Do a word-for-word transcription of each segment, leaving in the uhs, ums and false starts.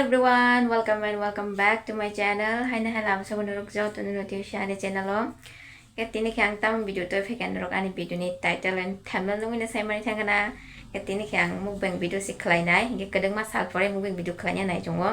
Everyone, welcome and welcome back to my channel. Haino hai lama sabo norok joto no notification ani channel o. Ke tini khe ang tamo video toi phaikha norok ani video ni title and thumbnail nugwi no sai mani thangkha na. Ke tini khe ang mukbang video se khlai nai. Ke kwdwkma sal pore mukbang video khlai nai nai chungo.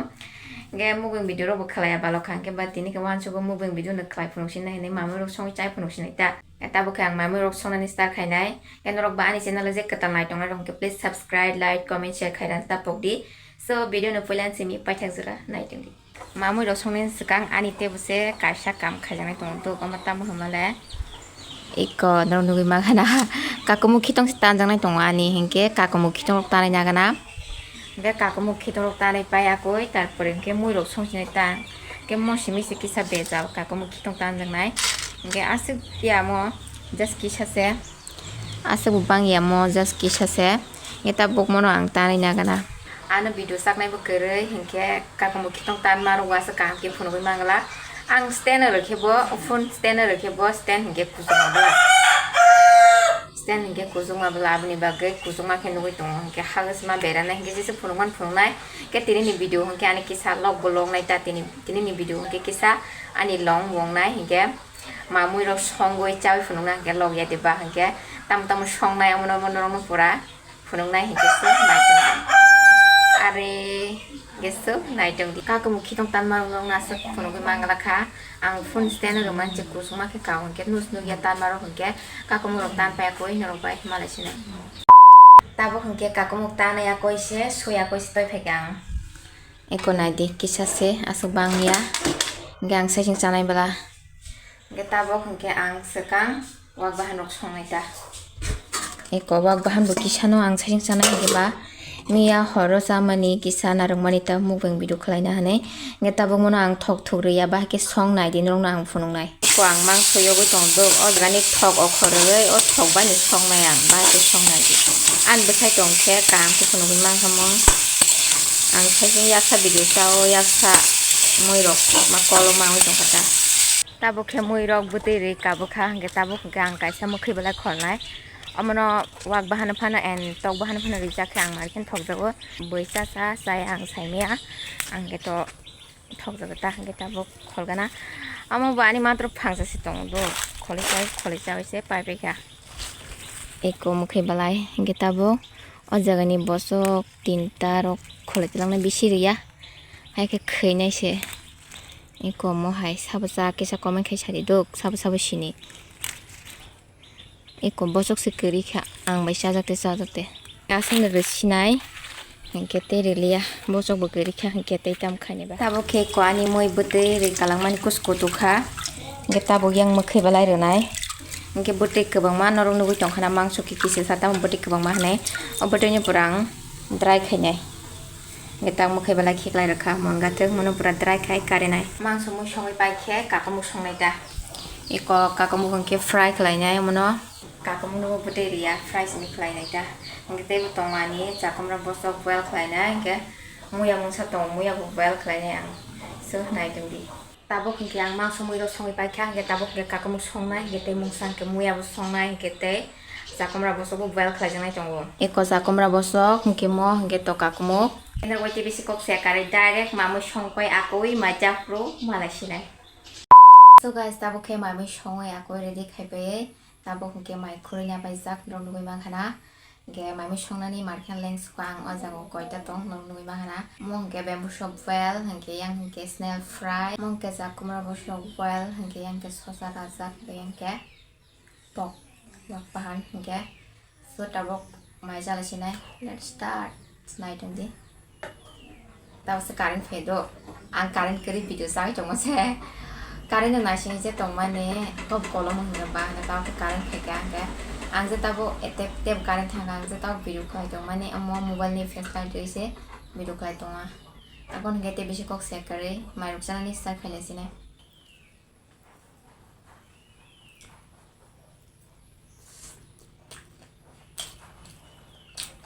Ke mukbang video rok bo khlai ya balo kha. Ke ba tini khe uansugo mukbang video no khlai phunuk sinai hinwi mamwi rok songwi chai phunuk sinai ta. Tabuk khe ang mamwi rok songnani start khainai. Khe norok ba ani channel o je kwtal nai tongnai rok hwnkhe please subscribe, like, comment, share khairani tapok di. So video no puila simi paithak jora nai tong di. Mamwi rok songnani swkang ani tebo se kaisa kam khaijaknai tongo dok omo tamo hwnmale. Iko norok nugwi mankha na kakumuk khitong se tanjaknai tongo ani hinkhe kakumuk khitong rok tanwi nagana. Hingke kakumuk khitong rok tanwi pai akoi, tarpore hingke mui rok song sinai ta. Hingke mo simi se kisa bejal kakumuk khitong tanjaknai. Hingke aswk ya mo just kisa se. Aswk bo bang ya mo just kisa se. Hingke tabuk mono ang tanwi nagana. Ano video saknai bo kwrwi hingke kakumuk khitong tanma rok aswk kaham khe phunugwi mangla. Ang stand rw khe bo phone stand rw khe bo stand hingke kuchukma bwla. Stand hingke kuchukma bwla aboni bagwi kuchukma khe nugwi tongo hingke hagosma berana hingke jesa phunukmani phunuknai. Hingke tini ni video hingke ani kisa log bo log nai ta tini, tini ni video hingke kisa ani long wng nai hingke mamui rok songwi chawi phunukna hingke log ya diba hingke tamo tamo songnai omono omono rok no pura. Phunuknai hingke se naitongo. Are hingke se naitongo di. Kakumuk khitong tanma rok nokna aswk phunugwi mangla kha. Ang phone stand rwmani je kusuma khe kau hingke nus nukya tanma rok hingke kakumuk rok tan paya koi norok bai malai sinai. Tabuk hingke kakumuk tanai ya koi se suya koi se toi phaikha ang. Eko nai di kisa se aswk bang ya. Hingke ang saichung chanai bwla. Hingke tabuk hingke ang swkang. Wak bahan rok songnai ta. Eko wak bahan bo kisa no ang saichung chanai hingke ba miya horo chamani kisa narwkmani ta mukbang video khlaina hinwi. Hingke tabuk mono ang thok thok rwya ba hingke songnai di norokno ang phunuknai. Eko ang mangso yogwi tong dok o jaga ni thok o khoroi o thok bai ni songnai ang ba hingke songnai di. Ani bwsai tong khe kaham khe phunugwi mankha mo. Ang saichung yaksa video cha o yaksa mui rok ma kol o mangwi tongkha ta. Tabuk khe mui rok bwtwi rwi kabukha, hwnkhe tabuk hwnkhe ang kaisa mwkhwi belai khornai. Omono wak bahano phano and tok bahano phano rijak khe ang marikhe thokjago. Bui cha cha chaya ang saimaya, ang khe to thokjago ta, hwnkhe tabuk kholgana. Omo bo ani matro phangsa se tongo do, kholi chai kholi chawi se pai paikha. Eko mwkhwi belai hwnkhe tabuk o jagani bosok tinta rok kholi twlangna bisi riya, hai khe khwinai se. Eko mo hai sabo cha kisa comment khai sadi dok sabo sabo sini. Eko bosok se kwrwi kha ang bai chajak te chajak te. Aswk no rwsinai hwnkhe tei rwliya bosok bo kwrwi kha hwnkhe tei tamo khainai ba. Tabuk khe eko ani mui bwtwi rwi kalangmani kusu kutu kha hwnkhe tabuk yang mwkhwi belai rwnai hwnkhe bwtwi kwbangma norok nugwi tongkha na mangso khe kisil sa tamo bwtwi kwbangma hinwi o bwtwi ni pura ang dry khainai. Hwnkhe tak mwkhwi belai khiklai rwkha, mwnga thwk, mono pura dry khai karinai. Mangso mui songwi pai khe kakumuk songnai ta. Eko kakumuk hwnkhe fry khlainai mono. Kakumuk no bo bwtwi riya, fry sini khlainai ta. Hwnkhe teibo tongmani chakomra bosok boil khlainai, hwnkhe muya mungsa tongo, muya bo boil khlainai ang. So, nai tongdi. Tabuk hwnkhe ang mangso muirok songwi paikha, hwnkhe tabuk hwnkhe kakumuk songnai, hwnkhe tei mungsa hwnkhe muya bo songnai, hwnkhe tei chakomra bosok bo boil khlaijaknai tongo. Eko chakomra bosok hwnkhe mo hwnkhe to kakumuk. Eno wai tei bisi kok se karwi direct mamui songpai akoi mai japhru malai sinai. So guys, tabuk khe mamui songwi akoi ready khaipai. Tabuk hwnkhe mai khurui na paijak norok nugui mankha na. Hwnkhe mai mui songnani markhe lengsuka ang o jaga o koita tong norok nugui mankha na. Omo hwnkhe bamboo shoot boil, hwnkhe yang hwnkhe snail fry, omo hwnkhe chakumra bosok boil, hwnkhe yang hwnkhe sosa rajak, hwnkhe yang hwnkhe tok wak bahan hwnkhe. So tabuk mai jala sinai, let's start. Nai tongdi. Tabuk se current phai do. Ang current kwrwi video chagwi tongma se. Current no naising se tongmani kok kolom hwnwi ba hwnwi tabuk se current phai kha hwnkhe. Ang je tabuk tep tep current thang ang je tabuk video khlai tongmani omo mobile ni flash light rwi se video khlai tongo. Aboni hwnkhe tei bisi kok se kwrwi mairok chanani start khailai sinai.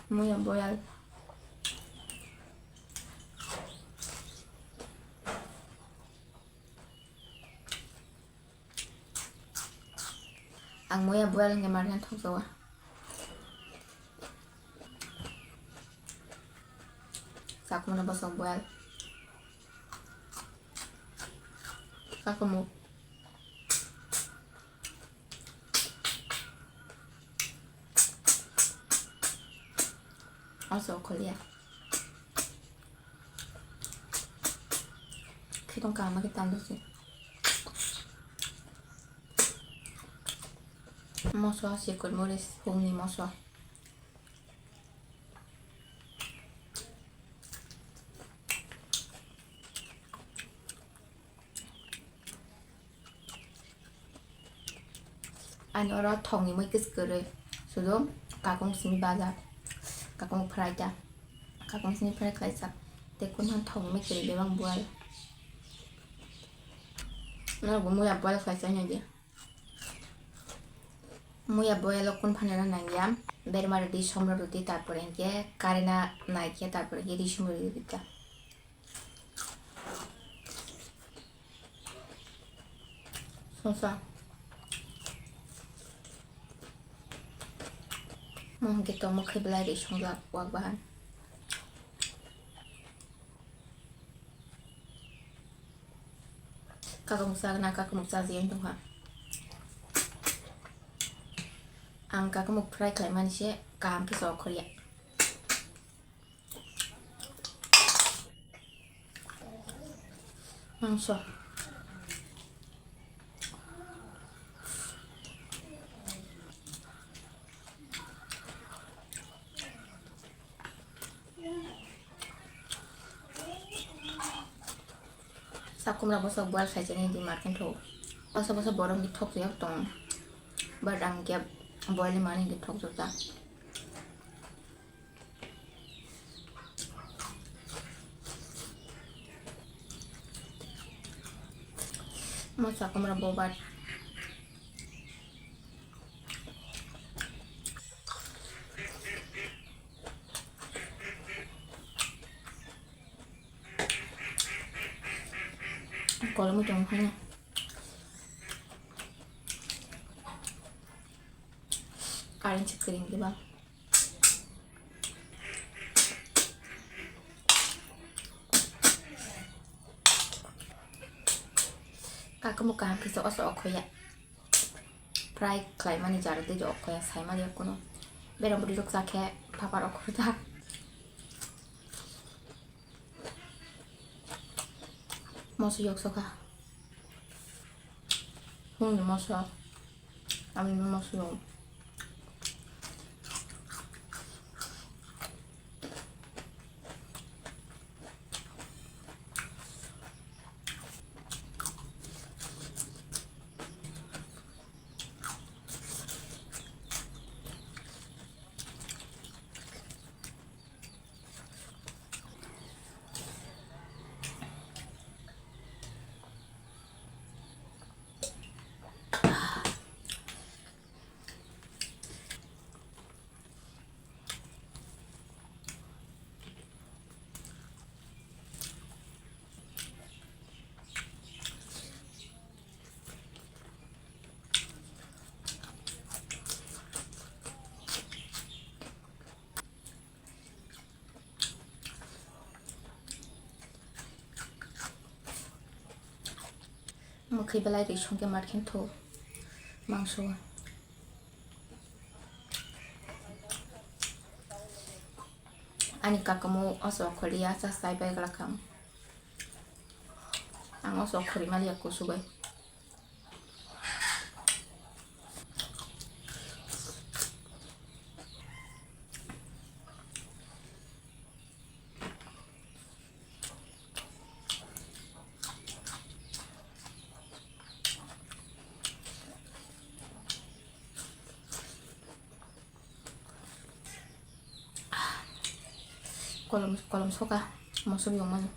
Muya boyal. Ang muya boyal hwnkhe markhe thokjago. Chakumno bosong boyal. Kakumuk. Oso okholya. Khitong kaham khe tandosi. Moso sikut moris hungni moso. Ani oro thokni mui kwswk kwrwi sudo kakung simi baja, kakung fry ta, kakung simi fry khlaijak tei kunha thokni mui kwrwi bebak boil. Norokbo muya boil khlai chai nai di. Muya boil o kun phano na nangya, berma rwdi, somro rwdi, tarpore hinkhe karena naikhe, tarpore hinkhe ri somro rwdi ta. Songsa. Mo hinkhe tomo khe belai ri songjak wak bahan. Kakamuk chagna, kakamuk chajiya wng tongkha. Ang kakamuk fry khlaimani se kaham khe se okhorya. Mangso. Sakumra bosok boil khaijani di market tho. Bosok bosok borok ni thok ya tong. But ang khe boil mani di thok jota. Mo sakumra bobat. Kolomwi tong phano. Current se kwrwng diba. Kakamuk kaham khe se oso okhoya. Fry khlaimani jara tei okhoya saimaliya kuno. Berang bwrwi rok chakhe phapar okhorda. Moso yok sokha. Hwnwi moso. Ami moso yok. Mwkhwi belai ri songkhe market tho mangso. Ani kakamu oso khoriya cha sai bai glak ang. Ang oso khori maliya kusu bai. Kolom, kolom soka, mosok yongmani.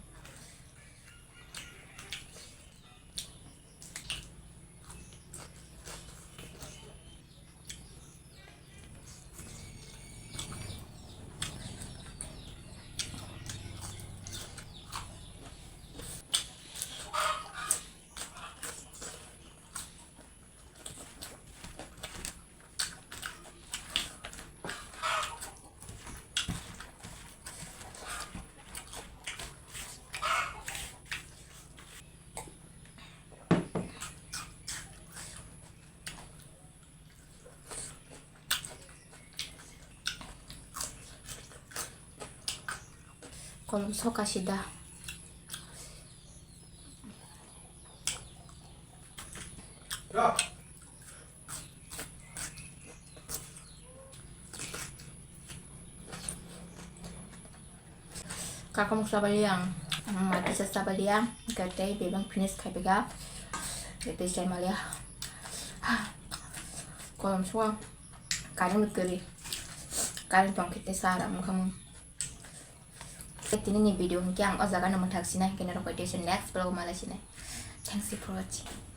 Kolom soka sida. Kakamuk sabali ang, mati sa sabali ang, kete bebang finish kai bega, kete sai malia. Kolom suwa, karing kiri, karing tong kete sara mukhamu. Tini ni video hingke ang o jaga no mangthak sinai, hingke norok bai tei se next vlog o malai sinai. Thanks for watching.